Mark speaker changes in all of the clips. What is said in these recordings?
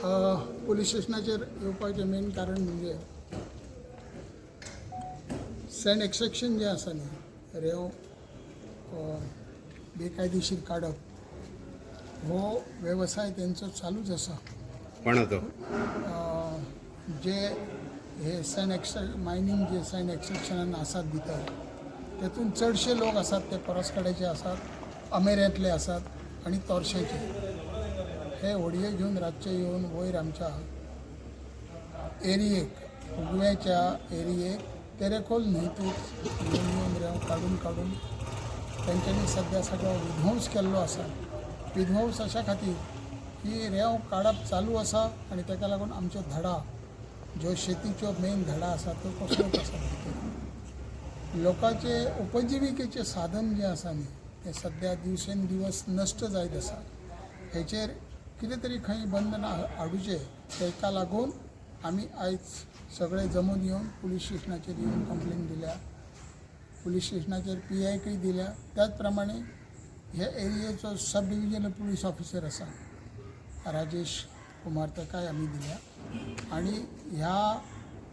Speaker 1: Police स्टेशनाचेर येवपाचें main कारण म्हणजे सँड एक्स्ट्रेक्शन जें आसा न्ही, रेंव बेकायदेशीर काडप हो वेवसाय तेंचो चालूच आसा.
Speaker 2: कोणाचो?
Speaker 1: जे हे सँड मायनींग जे सँड एक्स्ट्रेक्शनान आसात भितर, तेतून चडशे लोक आसात ते परसकडेचे आसात, अमेऱ्यांतले आसात आनी तोरशेचे. हे होडये घेवन रातचे येवन वयर आमच्या एरियेक, उगव्याच्या एरियेक, तेरेखोल न्हंयतूच येवन येवन रेंव काडून काडून तेंच्यांनी सद्या सगळो विध्वंस केल्लो आसा. विध्वंस अशा खातीर की रेंव काडप चालू आसा आनी ताका लागून आमच्यो धडा, ज्यो शेतीच्यो मेन धडा आसा, त्यो कोसळत आसा. भितर लोकांचे उपजिविकेचें साधन जें आसा न्ही, तें सद्या दिवसेन दिवस नश्ट जायत आसा. हेचेर कितें तरी खंय बंधन हाडुचें. ताका लागून आमी आयज सगळे जमून येवन पुलीस स्टेशनाचेर येवन कंप्लेन दिल्या, पुलीस स्टेशनाचेर पी आयकय दिल्या. त्याच प्रमाणे हे एरियेचो सब डिविजनल पुलीस ऑफिसर आसा राजेश कुमार, ताकाय आमी दिल्या. आनी ह्या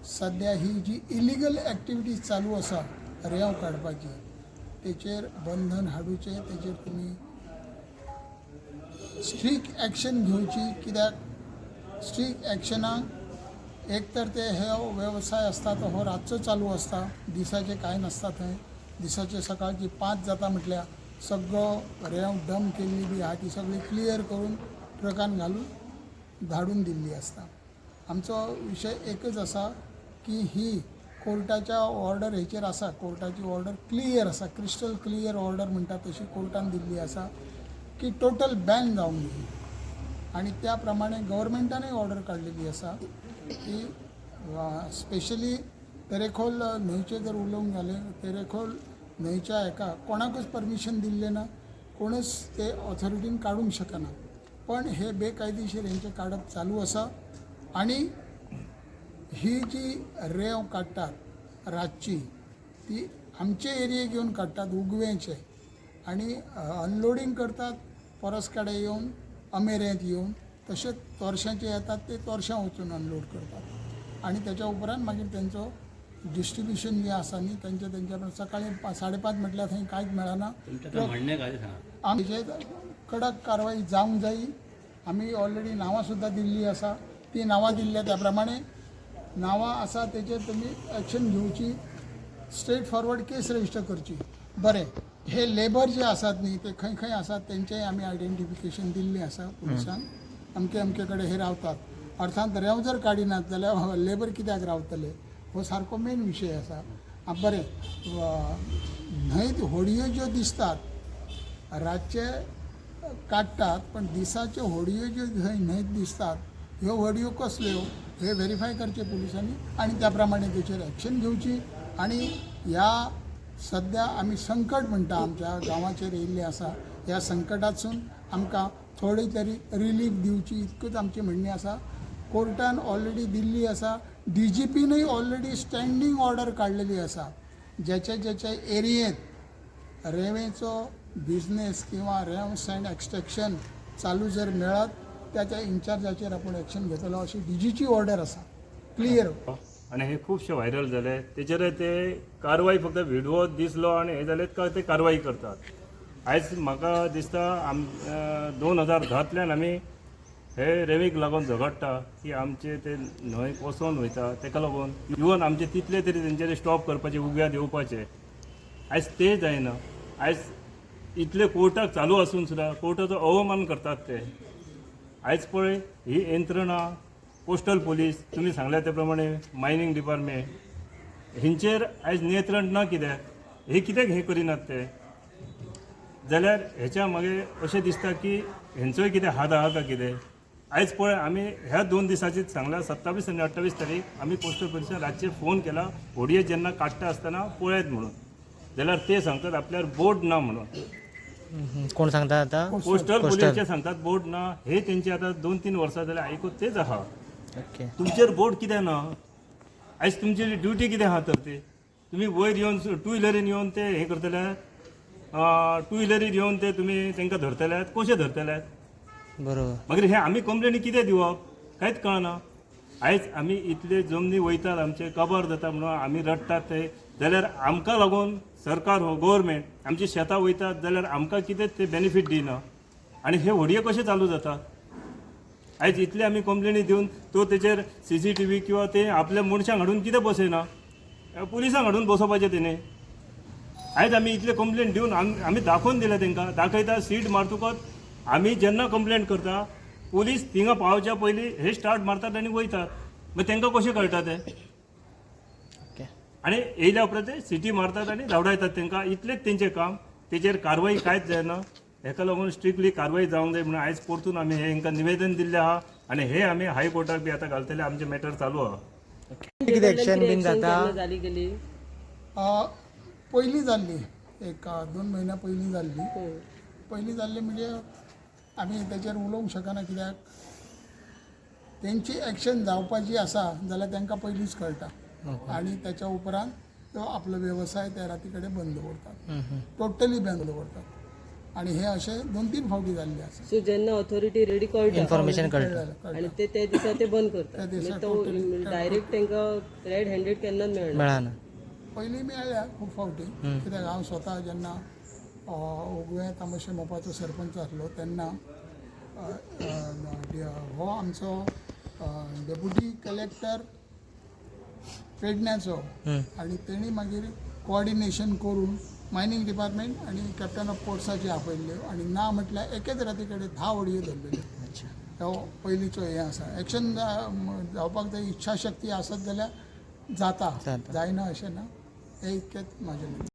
Speaker 1: सद्या ही जी इलिगल एक्टिविटीज चालू आसा रेंव काडपाची, तेचेर बंधन हाडुचें, तेचेर तुमी स्ट्रीक एक्शन घेवची. कित्याक स्ट्रीक एक्शनाक एक तर ते हे वेवसाय आसता तो हो रातचो चालू आसता, दिसाचे कांय नासता थंय. दिसाचे सकाळची 5 जाता म्हटल्यार सगळो रेंव डंप केल्ली बी आहा ती सगळी क्लियर करून ट्रकान घालून धाडून दिल्ली आसता. आमचो विशय एकच आसा की ही कोर्टाच्या ऑर्डर हेचेर आसा. कोर्टाची ऑर्डर क्लियर आसा, क्रिस्टल क्लियर ऑर्डर म्हणटा तशी कोर्टान दिल्ली आसा की टोटल बॅन जावंक जाय. आनी त्या प्रमाणे गव्हर्मेंटानूय ऑर्डर काडलेली आसा की स्पेशली तेरेखोल न्हंयचें जर उलोवंक गेलें, तेरेखोल न्हंयच्या हेका कोणाकूच परमिशन दिल्लें ना, कोणूच ते ऑथॉरिटीन काडूंक शकना. पण हे बेकायदेशीर हेंचें काडप चालू आसा आनी ही जी रेंव काडटात रातची, ती आमचे एरियेक येवन काडटात, उगवेंचे, आनी अनलोडींग करतात परस कडेन येवन, अमेऱ्यांत येवन. तशेंच तोरशांचे येतात, ते तोरशां वचून अनलोड करतात आनी त्याच्या उपरांत मागीर तेंचो डिस्ट्रिब्युशन जें आसा न्ही, तेंचे तेंच्या सकाळी 5:30 म्हटल्यार थंय कांयच मेळना.
Speaker 3: तुमचें आतां म्हणणें काय सांगा.
Speaker 1: आमचे कडक कारवाई जावंक जायी. आमी ऑलरेडी नांवां सुद्दां दिल्ली आसा. ती नांवां दिल्ल्या त्या प्रमाणे नांवां आसा तेचेर तुमी एक्शन घेवची, स्ट्रेट फॉरवर्ड केस रजिस्टर करची. बरें, हे लेबर जे आसात न्ही, ते खंय खंय आसात तेंचेय आमी आयडेंटिफिकेशन दिल्लें आसा पुलिसांक. अमके अमके कडेन हे रावतात. अर्थांत रेंव जर काडिनात जाल्यार लेबर कित्याक रावतले? हो सारको मेन विशय आसा. आं बरें, न्हंयत होडयो ज्यो दिसतात, रातचे काडटात, पण दिसाच्यो होडयो ज्यो थंय न्हंयत दिसतात, ह्यो होडयो कसल्यो हे व्हेरीफाय करचे पुलिसांनी आनी त्या प्रमाणे तेचेर एक्शन घेवची. आनी ह्या सद्या आमी संकट म्हणटा आमच्या गांवाचेर येयल्लें आसा, ह्या संकटातसून आमकां थोडी तरी रिलीफ दिवची, इतकूच आमची म्हणणी आसा. कोर्टान ऑलरेडी दिल्ली आसा, डीजीपीनूय ऑलरेडी स्टँडींग ऑर्डर काडलेली आसा, ज्याच्या ज्याच्या एरियेंत रेंवेचो बिझनेस किंवा रेंव सँड एक्स्ट्रेक्शन चालू जर मेळत, त्याच्या इन्चार्जाचेर आपूण एक्शन घेतलो, अशी डीजीची ऑर्डर आसा क्लियर.
Speaker 4: आनी हे खुबशे व्हायरल जाले. तेचेर ते कारवाय फक्त व्हिडिओ दिसलो आनी हे जाले काय ते कारवाय करतात. आयज म्हाका दिसता 2010तल्यान आमी हे रेंवेक लागून झगडटा की आमचे ते न्हंय कोसळोन वयता. तेका लागून इवन आमचे तितले तरी तेंच्यानी स्टॉप करपाचे, उग्यात येवपाचे. आयज ते जायना. आयज इतले कोर्टाक चालू आसून सुद्दां कोर्टाचो अवमान करतात ते. आयज पळय, ही यंत्रणा, कोस्टल पोलीस, तुमी सांगल्या ते प्रमाणे मायनींग डिपार्टमेंट, हेंचेर आयज नियंत्रण ना कित्याक? हे कित्याक हें करिनात ते? जाल्यार हेच्या मागीर अशें दिसता की हेंचोय कितें हात आहा काय कितें. आयज पळय, आमी ह्या 2 दिसाचीच सांगला, 27 आनी 28 तारीख आमी कोस्टल पोलिसान रातचे फोन केला, होडये जेन्ना काडटा आसतना पळयात म्हणून, जाल्यार ते सांगतात आपल्यार बोट ना म्हणून.
Speaker 5: कोण सांगता आता?
Speaker 4: कोस्टल पोलिसचे सांगतात बोट ना. हे तेंचे आतां 2-3 वर्सां जाल्यार आयकूत तेच आहा. तुमचेर बोट कित्याक ना? आयज तुमची ड्युटी कितें आहा तर ती तुमी वयर येवन टू व्हिलरीन येवन ते हे करतले, टू व्हिलरीर येवन ते तुमी तांकां धरतले, कशें धरतले? मागीर हे आमी कंप्लेनी कितें दिवप? कांयच कळना. आयज आमी इतले जमनी वयतात, आमचे कबर जाता म्हणून आमी रडटात ते, जाल्यार आमकां लागून सरकार हो गोवोरमेंट आमची शेतां वयतात जाल्यार आमकां कितें ते बेनिफीट दिना आनी हे होडये कशे चालू जातात? आयज इतले आमी कंप्लेनी दिवन तो तेचेर CCTV किंवा ते आपल्या मनशांक हाडून कितें बसयना, पुलिसांक हाडून बसोवपाचें तेणें. आयज आमी इतले कंप्लेन दिवन आमी दाखोवन दिलें तांकां, दाखयता सीट मारतकच आमी जेन्ना कंप्लेन करता पोलीस थिंगा पावच्या पयलीं हे स्टार्ट मारतात आनी वयतात. मागीर तांकां कशें कळटा तें?
Speaker 5: ओके.
Speaker 4: आनी येयल्या उपरांत ते सिटी मारतात आनी धांवडायतात तांकां. इतलेंच तेंचें काम. तेचेर कारवाई कांयच जायना. हेका लागून स्ट्रिक्टली कारवाई जावंक जाय म्हणून आयज परतून आमी हे हेंकां निवेदन दिल्लें आहा आनी हे आमी हायकोर्टाक बी आतां घालतले. आमचें मॅटर चालू आहा.
Speaker 5: कितें एक्शन बीन जाता?
Speaker 2: जाली गेली?
Speaker 1: पयलीं जाल्ली एक 2 म्हयन्या पयलीं जाल्ली. पयलीं जाल्ली म्हणजे आमी तेचेर उलोवंक शकना, कित्याक तेंची एक्शन जावपाची आसा जाल्यार तांकां पयलींच कळटा आनी त्याच्या उपरांत तो आपलो वेवसाय त्या राती कडेन बंद दवरतात, टोटली बंद दवरतात. आनी हे अशें 2-3 फावटी जाल्ले आसा.
Speaker 2: सो जेन्ना ऑथॉरिटी रेडी कळटा
Speaker 5: इन्फॉर्मेशन कळटा.
Speaker 1: कळटा.
Speaker 2: आणि ते त्या दिसा ते बंद
Speaker 1: त्या
Speaker 2: करतात,
Speaker 1: दिसा
Speaker 2: म्हणजे तो डायरेक्ट तांकां रेड हँडेड केन्नाच मेळना.
Speaker 5: मेळना.
Speaker 1: पयलीं मेळ्ळ्या खूब फावटी, कित्याक हांव स्वता जेन्ना उगवें तामाशे मोपाचो सरपंच आसलो तेन्ना अ, अ, हो आमचो डेप्युटी कलेक्टर पेडण्याचो आनी तेणी मागीर कोऑर्डिनेशन करून मायनींग डिपार्टमेंट आनी कॅप्टन ऑफ पोर्ट्साचे आपयल्ल्यो आनी ना म्हटल्यार एकेच राती कडेन 10 होडयो धरलेल्यो.
Speaker 5: अच्छा.
Speaker 1: हो पयलींचो हें आसा. एक्शन जावपाक जाय, इच्छा शक्ती आसत जाल्यार जाता,
Speaker 5: जाता.
Speaker 1: जायना अशें ना. हें इतकेंच म्हाजें.